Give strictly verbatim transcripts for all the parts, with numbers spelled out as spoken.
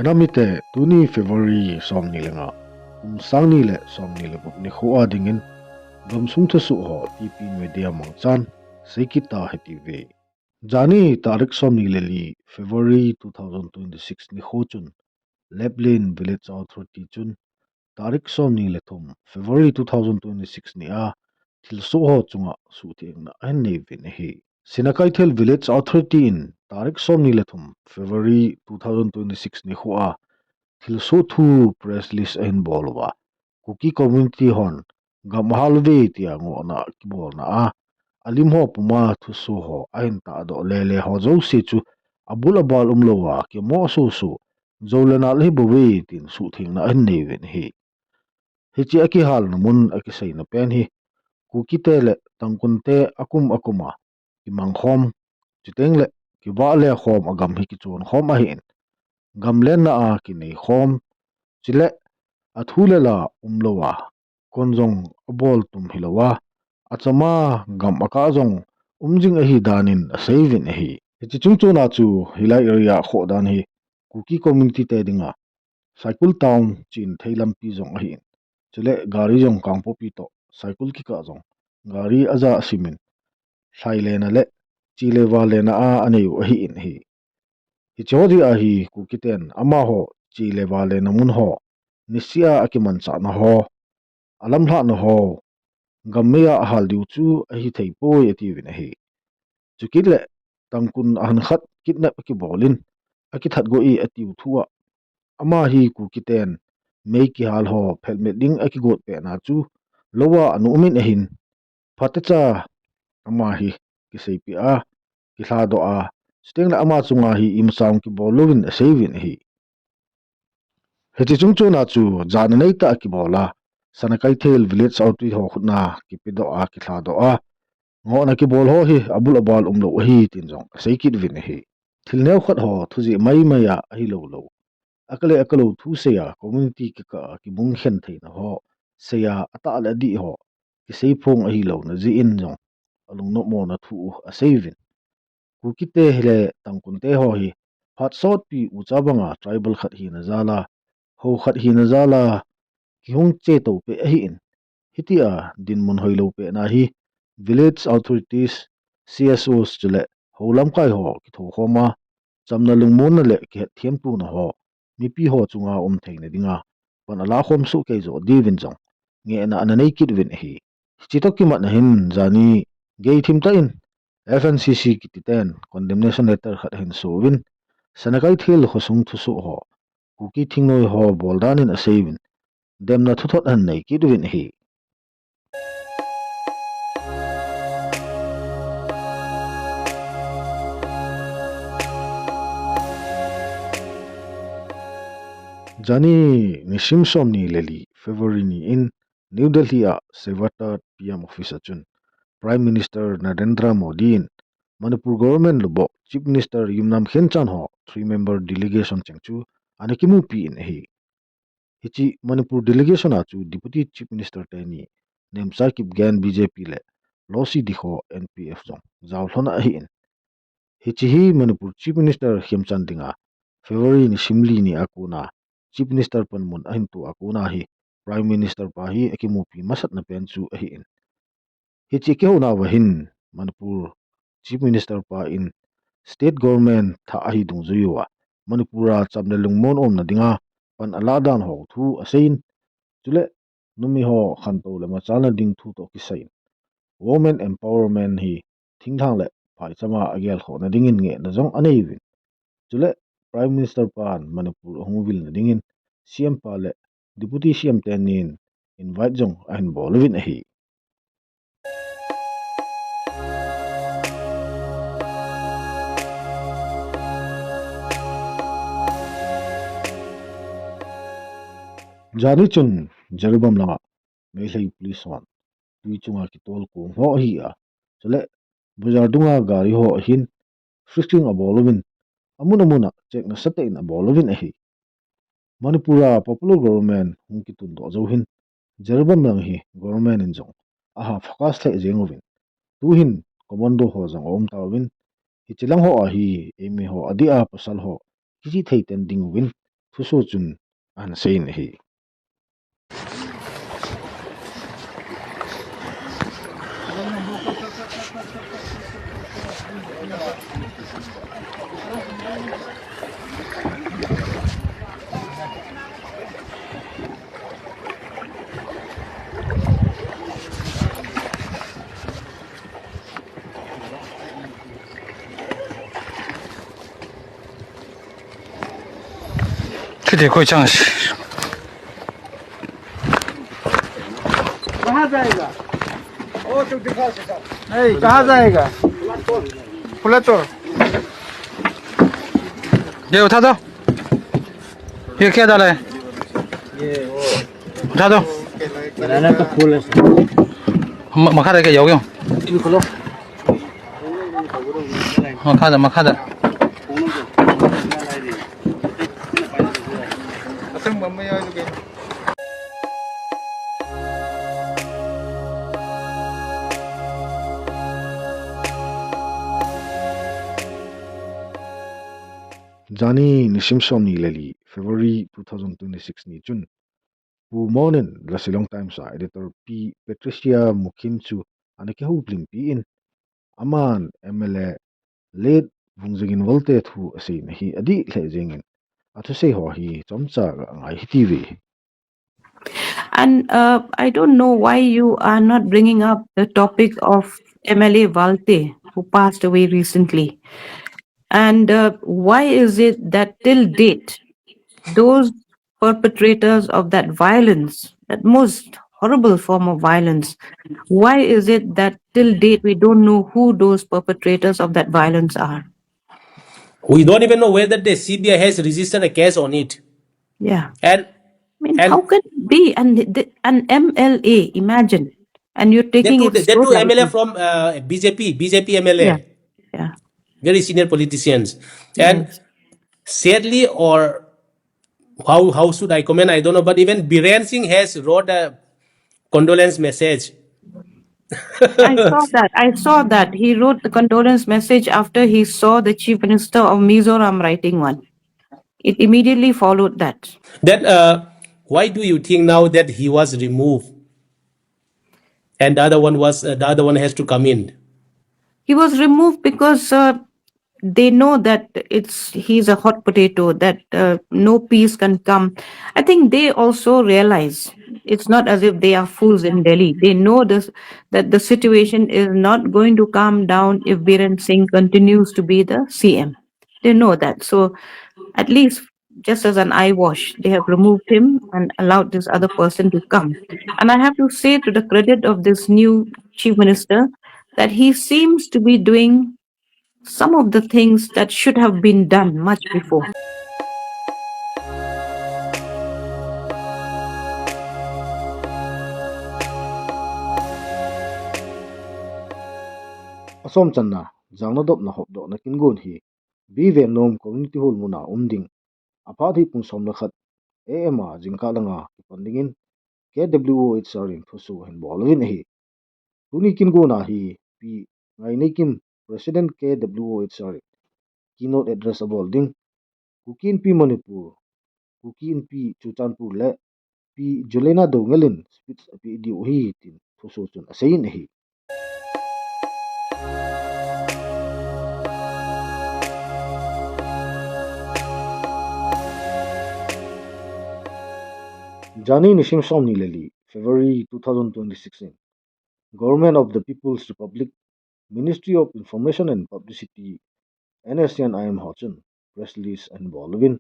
Namite, tuni February somni le nga, kum sangni le somni le gup nikho a dingin, gamsung thusoh ho T P Media mangchan seikit ta hitiuve. Jani tarik somni le li February two thousand twenty-six nikho chun, Leplin Village Authority chun, tarik somni le thum February two thousand twenty-six ni a, thilsoh ho chunga suhthengna ahin nei uvin ahi. Sinakeithel Village Authority in tarik somni le thum February two thousand twenty-six nikho a, thilsoh thu press release ahin bol uva, Kuki community hon gam ahal uve tia ngohna kibolna a, alim ho puma thusoh ho ahin tahdoh lele ho jouse chu abul abal umlouva, kimoh soso, jou le nal ahi bouve tin suhthengna ahin nei uvin ahi. Hiche akihalna mun akiseina pen hi, Kukite le Tangkhunte akum akum a kimangkhom, chuteng le kivah le khom a gam hi kichonkhom ahin, gam lenna a kineikhom, chule athu le la umlouva, kon jong abol tum hilouva, achama gam akah jong um jing ahi danin asei uvin ahi. Hiche chungchon a chu hilai area khoh dan hi Kuki community te dinga Saikul town chin thei lampi jong ahin, chule gari jong Kangpokpi toh Saikul kikah jong gari aja asimin, lhai lena le che le vah lena a anei u ahin ahi. Hiche ho jeh a hi Kukiten amaho che le vah lena mun ho, niseh a akimanchahna ho, alamlhahna ho, gam mei a ahal diu chu ahithei poi atiuvin ahi. Chukit le Tangkhun ahan khat kidnap akibol in, akithat go e atiu thu a, ama hi Kukiten mei kihal ho phelmet ding akigot pehna chu lou a ana um in ahin, phatecha ama hi kiseipeh a, kilhadoh a, chuteng le ama chunga hi imacha kibol louvin asei uvin ahi. Hiche chungchon a chu jana neitah a kibol a, Sinakeithel Village Authority ho khut a kipedoh a, kilhadoh a, ngohna kibol ho hi abul abal umlou ahi tin jong asei kit uvin ahi. Thil neokhat ho thujeh maimai a ahilou lou, akah le akah lou thu sei a, community kikah a kibung khen theina ho sei a, atah le adih ho kiseiphong ahilouna jeh in jong alungnopmona thu asei uvin. Kukite hi le Tangkhunte ho hi phat sotpi ucha banga tribal khat hina jal a, hou khat hina jal a, kihung chetou peh ahin, hitia dinmun hoilou pehna hi village authorities, C S Os chule hou lamkai ho kithokhom a, chamna lungmonna le kihetthem tona ho mipi ho chunga um theina dinga pan alahkhom soh kei jo diuvin jong ngehna ana nei kit uvin ahi. Hiche toh kimat a hin jani gei thim tah in F N C C kiti ten condemnation letter khat ahin so uvin, Sinakeithel khosung thusoh ho, Kuki thingnoi ho bol dan in asei uvin, demna thuthot ahin nei kit uvin ahi. Jani nisim somni le li February ni in New Delhi a seven thirty P M office a chun Prime Minister Narendra Modi in Manipur government luboh Chief Minister Yumnam Khemchand ho three member delegation cheng chu ana kimupi in ahi. Hiche Manipur delegation a chu Deputy Chief Minister teni Nemcha Kipgen B J P le Losii Dikho N P F jong jaolhon ahin. Hiche hi Manipur Chief Minister Khemchand dinga February nisim li ni a kona Chief Minister panmun ahin toh a kona hi Prime Minister pa hi akimupi masatna pen chu ahin. Hiche kihouna uva hin Manipur Chief Minister pa in state government thah ahi dungjui uva Manipur a cham le lungmon umna dinga pan alah dan ho thu aseiyin, chule numei ho khantou le machalna ding thu toh kisaiyin, women empowerment hi thinglhang le phaichama agelkhohna dingin ngehna jong anei uvin. Chule Prime Minister pan Manipur ahung vilna dingin C M pa le Deputy C M tenin invite jong ahin bol uvin ahi. Jani chun Jiribam langa Meitei police hon tui chunga kitol kong ho ahi a, chule bazar dunga gari ho ahin frisking abol uvin, amun amun a check nasatah in abol uvin ahi. Manipur a popular government hung kitundoh jou hin Jiribam lang hi government in jong aha focus lheh jeng uvin, tuhin commando ho jong aum tauvin, hiche lang ho a hi eimi ho adeh a pasal ho kichih thei ten ding uvin, thusoh chun ahin seiyin ahi. किती कोई चांस? कहाँ जाएगा? वो तो दिखा सकता। नहीं, कहाँ जाएगा? फुलाचोर। ये उठा दो। ये क्या डाला है? उठा दो। बनाना तो फूल है। म-, मखा दे के जाओगे? इनको लो। मखा दे, मखा दे। Jani nisim som ni le li, February two thousand twenty-six ni chun, Pu Monin, The Shillong Times a editor pi Patricia Mukhim chu ana kihoulimpi in, aman M L A late Vungzagin Volte thu asei na hi adih lheh jengin, athusei ho hi chomcha angai hiti ve. And uh, I don't know why you are not bringing up the topic of M L A Valte, who passed away recently. And uh, why is it that till date, those perpetrators of that violence, that most horrible form of violence, why is it that till date we don't know who those perpetrators of that violence are? We don't even know whether the C B I has registered a case on it. Yeah. And I mean, and how can it be? And the, an M L A, imagine. And you're taking that too, that too M L A from uh, B J P, B J P M L A. Yeah. Yeah. Very senior politicians. And yes. Sadly, or how how should I comment? I don't know. But even Biren Singh has wrote a condolence message. I saw that. I saw that. He wrote the condolence message after he saw the Chief Minister of Mizoram writing one. It immediately followed that. That uh, why do you think now that he was removed and the other one was uh, the other one has to come in? He was removed because uh, they know that it's he's a hot potato, that uh, no peace can come. I think they also realize it's not as if they are fools in Delhi. They know this, that the situation is not going to calm down if Biren Singh continues to be the C M. They know that. So at least just as an eye wash, they have removed him and allowed this other person to come. And I have to say, to the credit of this new chief minister, that he seems to be doing some of the things that should have been done much before. Asom channa, jangna dopna hopdohna kin gon hi, B Vennom Community Hall muna um ding. Aphat hi pung som le khat A M a jingkah langa kipan dingin K W O H R in thusoh ahin bol uvin ahi. Tuni kin gona hi Pi Ngaineikim, President K W O H R in keynote address abol ding. Kuki Inpi Manipur, Kuki Inpi Churachandpur le Pi Juliana Doungel in speech apeh diu ahi tin thusoh chun aseiyin ahi. Jani nisim som ni le li, February two thousand twenty-six in Government of the People's Republic, Ministry of Information and Publicity, N S C N I M ho chun press release ahin bol uvin,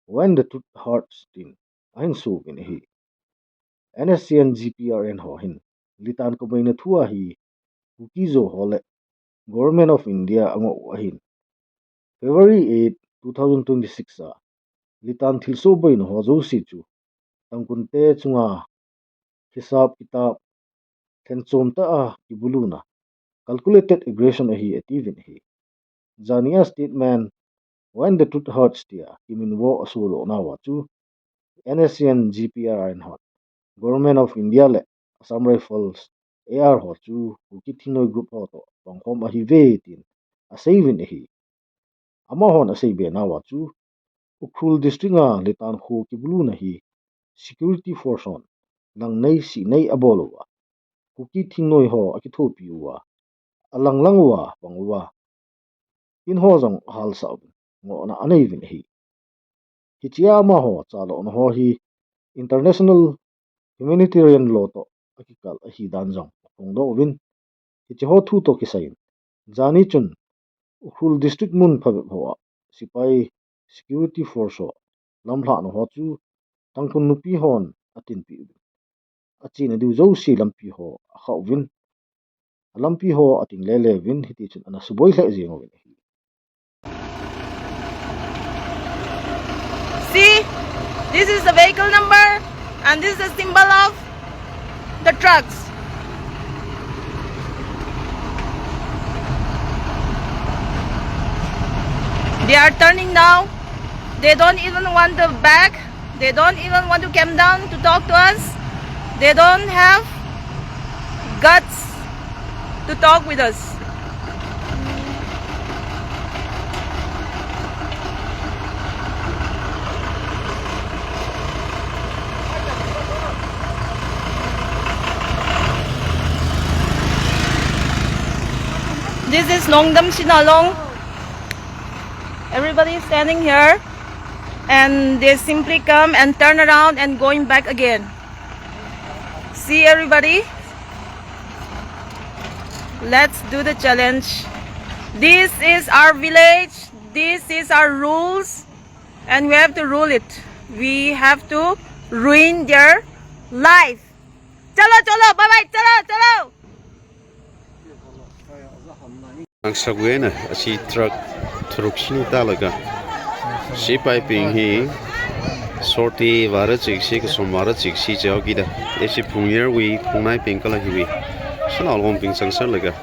When the Truth Hurts tin ahin suh uvin ahi. N S C N G P R N ho hin litan kaboina thu a hi Kuki Zo ho le Government of India angoh u ahin. February eight, two thousand twenty-six a litan thilsoh boina ho jouse chu Tangkhul te chunga hisap kitab thlenchom tah a kibuluna, calculated aggression ahi atiuvin ahi. Jani a statement When the Truth Hurts tia kiminvo asodoh nauva chu N S C N G P R N hon Government of India le Assam Rifles A R ho chu Kuki thingnoi group ho toh pangkhom ahiuve tin aseiuvin ahi. Amahon aseibe nauva chu Ukhrul District a Litan kho kibuluna hi security force hon lang nei si nei abol uva, Kuki thingnoi ho akithopi uva, alang lang uva pang uva, in ho jong ahalsah uvin, ngohna anei uvin ahi. Hichea amaho chalona ho hi international humanitarian law toh akikal ahi dan jong aphongdoh uvin, hiche ho thu toh kisai in, jani chun Ukhrul District mun phabep hoa sipai security force ho lamlhahna ho chu Tangkhul nupi hon atinpi uvin, achena diu jouse lampi ho akhah uvin, alampi ho ating lele uvin, hiti chun ana suboi lheh jeng uvin ahi. See, this is the vehicle number and this is the symbol of the trucks. They are turning now. They don't even want to back. They don't even want to come down to talk to us. They don't have guts to talk with us. This is Nongdam Sinalong. Everybody is standing here and they simply come and turn around and going back again. See everybody? Let's do the challenge. This is our village. This is our rules. And we have to rule it. We have to ruin their life. Chalo, chalo, bye bye, chalo, chalo. Ang sagwena, asi truck tharuk sini talaga. Sipai ping hi, sorti vara chiksi, kasom vara chiksi chao kida. Esi phungyer wi, phungnai ping kala hiwi. Sana lom ping sangsar laga.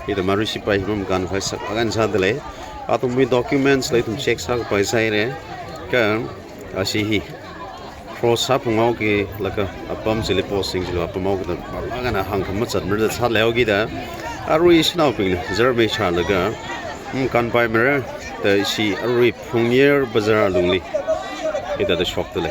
Ida mari sipai hi mam kan phai sak, agan sa dele. Atum wi documents le tum check sa ka pai sai re. Ka, asi hi. Cross ha phungau ke laka apam chili posting chili apam au ke ta laka na hang kham chat mer da chat leo ki da. Arui sinau ping na, Jeremy cha laka. Hmm, kan pai mer ta si arui phungyer bazar lungli. Ita da shok ta le.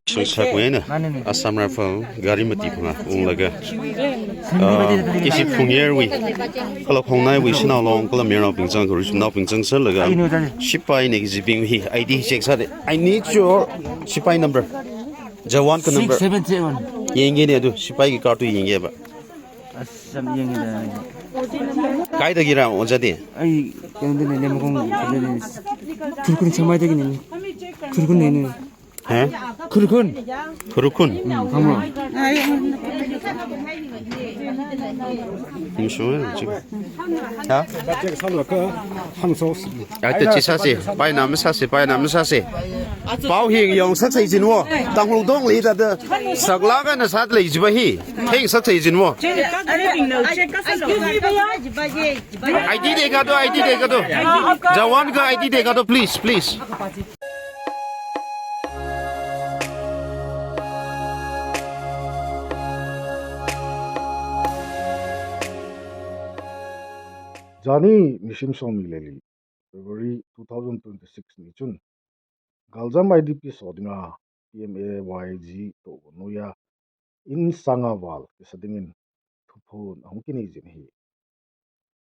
Soi sak wena. Assam Rifle, gari mati phunga, ung laga. Ah, kisi phungyer wi. Kala khongnai wi, sinau long, kala mirnau pingchang, kala risum nau pingchang sar laga. Sipai ne kisi ping hi, I D check sa de. I need your sipai number. Jawan ka number. Six seven seven. Yenge ne adu, sipai ki kartu yenge ba. Assam yenge ne. Kai da gira, o jade. Ai, kende ne, ne mo kong, kende ne. Turkun samai da gine. Turkun ne ne. He? Khurkhun. Khurkhun. Hmm, khamo. Musu, eh, chi. Ha? Ai, te chi sa si. Pai nam sa si, pai nam sa si. Pau hi yong sak sai jin wo. Tang hung dong li ta de. Sak la ka na sat lei ji ba hi. Theng sak sai jin wo. I D de ka do, I D de ka do. Jawan ka I D de ka do, please, please. Jani misim som mi le li. February two thousand twenty-six ni chun Galjam I D Ps ho dinga P M A Y G tohgon noiya in sanga val kisa dingin thuphon ahung kinei jin ahi.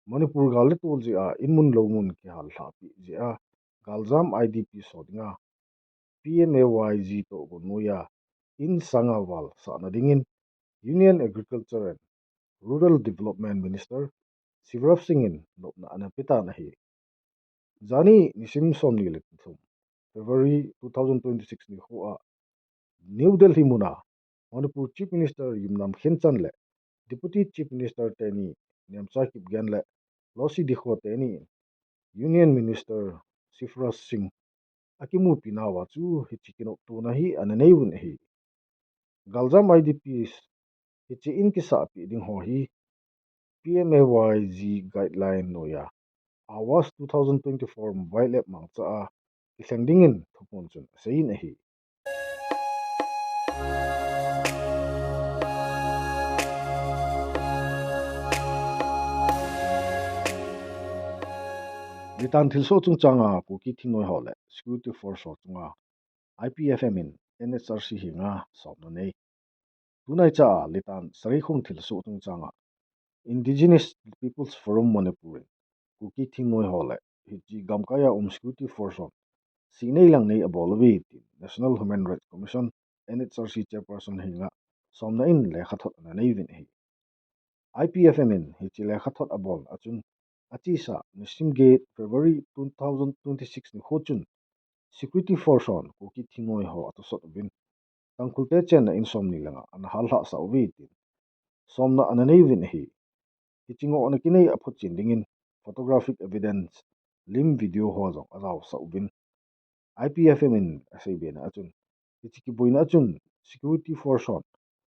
Manipur gal le tol jeh a in mun lou mun kihal lhahpi jeh a Galjam I D Ps ho dinga P M A Y G tohgon noiya in sanga val sahna dingin Union Agriculture and Rural Development Minister Shivraj Singh in nopna ana pe tan ahi. Jani nisim somni le thum February two thousand twenty-six nikho a New Delhi muna Manipur Chief Minister Yumnam Khemchand le Deputy Chief Minister teni Nemcha Kipgen le Losii Dikho teni Union Minister Shivraj Singh akimupi nauva chu hiche kinoptona hi ana nei uvin ahi. Galjam I D Ps hiche in kisahpi ding ho hi P M A Y G guideline noiya Awas two thousand twenty-four mobile app mangcha a kilheng dingin thuphon chun aseiyin ahi. Litan thilsoh chungchanga Kuki thingnoi ho le security force ho chunga I P F M in N H R C henga somna nei. Tunaicha a Litan Sareikhong thilsoh chungchanga Indigenous Peoples Forum Manipur in Kuki thingnoi ho le hiche gamkaiya um security force hon sinei langnei abol uve tin National Human Rights Commission, N H R C chairperson henga somna in lekhathot ana nei uvin ahi. I P F M in hiche lekhathot abolna a chun achesa nisim get February two thousand twenty-six nikho chun security force hon Kuki thingnoi ho atosot uvin Tangkhul te chenna in somni le nga ana hallhah sah uve tin somna ana nei uvin ahi. Hiche ngohna kinei aphotchen dingin photographic evidence, lim, video ho jong ajaosah uvin I P F M in aseibena a chun hiche kiboina a chun security force hon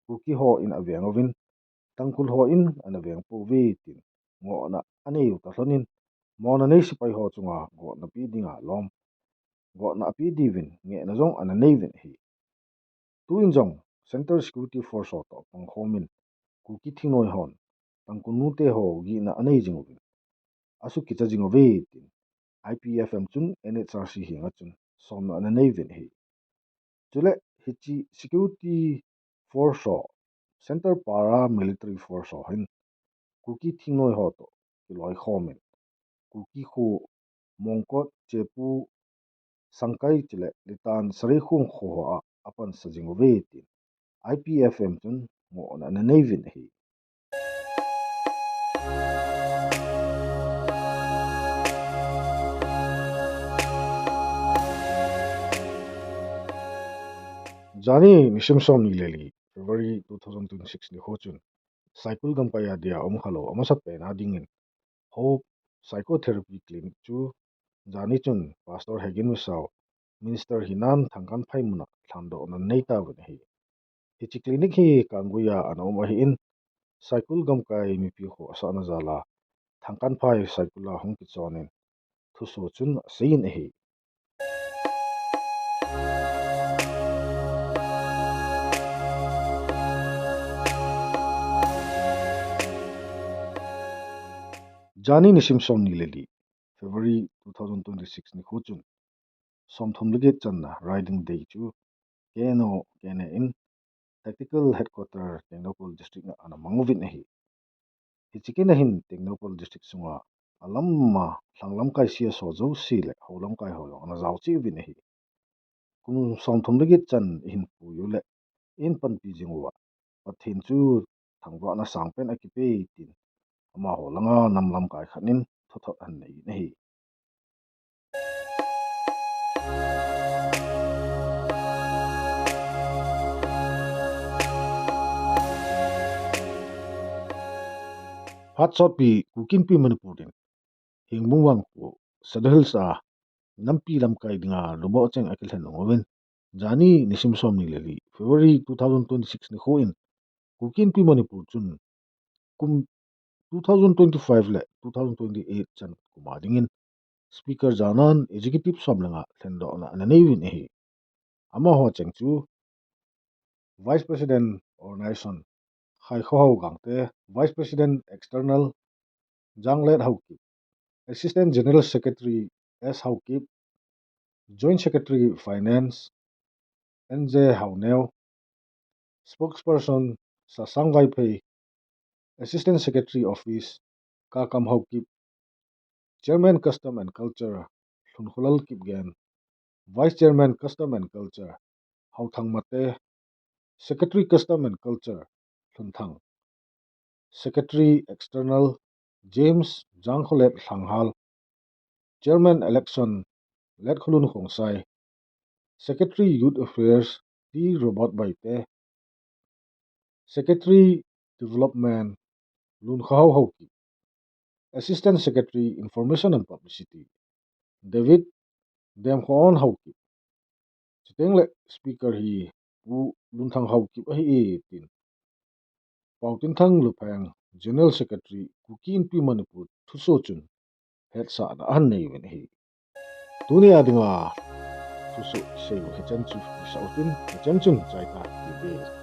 Kuki ho in aveng uvin Tangkhul ho in ana veng pouve tin ngohna anei u talhon in mona nei sepai ho chunga gotna pe dinga lom gotna ape diuvin ngehna jong ana nei uvin ahi. Tuin jong Central Security Force ho toh pangkhom in Kuki thingnoi hon Tangkhul nute ho gihna anei jing uvin asukicha jing uve tin I P F M chun N H R C henga chun somna ana nei uvin ahi. Chule hiche security force ho, Central Para Military Force ho hin Kuki thingnoi ho toh kiloikhom in Kuki kho Mongkot, Chepu, Sangkai chule Litan Sareikhong kho ho a apansa jing uve tin I P F M chun ngohna ana nei uvin ahi. Jani nisim somni le li February two thousand twenty-six nikho chun Saikul gamkaiya dia umkhalou amasapen a dingin Hope Psychotherapy Clinic chu jani chun Pastor Hegin Misao, Minister hinan Thangkanphai muna lhandohna nei tauvin ahi. Hiche clinic hi Kanggui a ana um ahin, Saikul gamkai mipi ho asahna jal a Thangkanphai Saikul a hung kichon in thuso chun aseiyin ahi. Jani nisim somni le li February two thousand twenty-six nikho chun somthum le get channa Riding Day chu K N O, K N A in Tactical Headquarter Tengnoupal District a ana mang uvin ahi. Hiche kin a hin Tengnoupal District sunga alam a lhanglamkai C S ho jouse le houlamkai ho jong ana jao cheh uvin ahi. Kum somthum le get chan ihin pui u le ihin panpi jing uva Pathen chu thangvahna sangpen akipe tin amaho langa nam lamkai khat in thuthot ahin nei in ahi. Phat sotpi Kuki Inpi Manipur in Hengbung vangkho Sadar Hills a nampi lamkai dinga lumoh cheng akilhen uvin, jani nisim somni le li February two thousand twenty-six nikho in Kuki Inpi Manipur chun kum two thousand twenty-five le two thousand twenty-eight chan kum a dingin Speaker janan Executive som le nga lhendohna ana nei uvin ahi. Amaho cheng chu Vice President Organization Khaikhohao Gangte, Vice President External Janglet Haokip, Assistant General Secretary S Haokip, Joint Secretary Finance, N J Haoneo, Spokesperson Sasang Vaiphei, Assistant Secretary Office Kakam Haokip, Chairman Custom and Culture Lhunkholal Kipgen, Vice Chairman Custom and Culture Haothang Mate, Secretary Custom and Culture Lhunthang, Secretary External James Jangkholet Lhanghal, Chairman Election Letkholun Khongsai, Secretary Youth Affairs T Robert Baite, Secretary Development Lunkhahao Haokip, Assistant Secretary Information and Publicity David Demkhoon Haokip. Chuteng le speaker hi Pu Lunthang Haokip ahi e tin Paotinthang Lupheng, General Secretary Kuki Inpi Manipur thusoh chun hetsahna ahin nei uvin ahi. Tuni a dinga thusoh isei u hichan chu isah utin, hichan chun chaita ti be.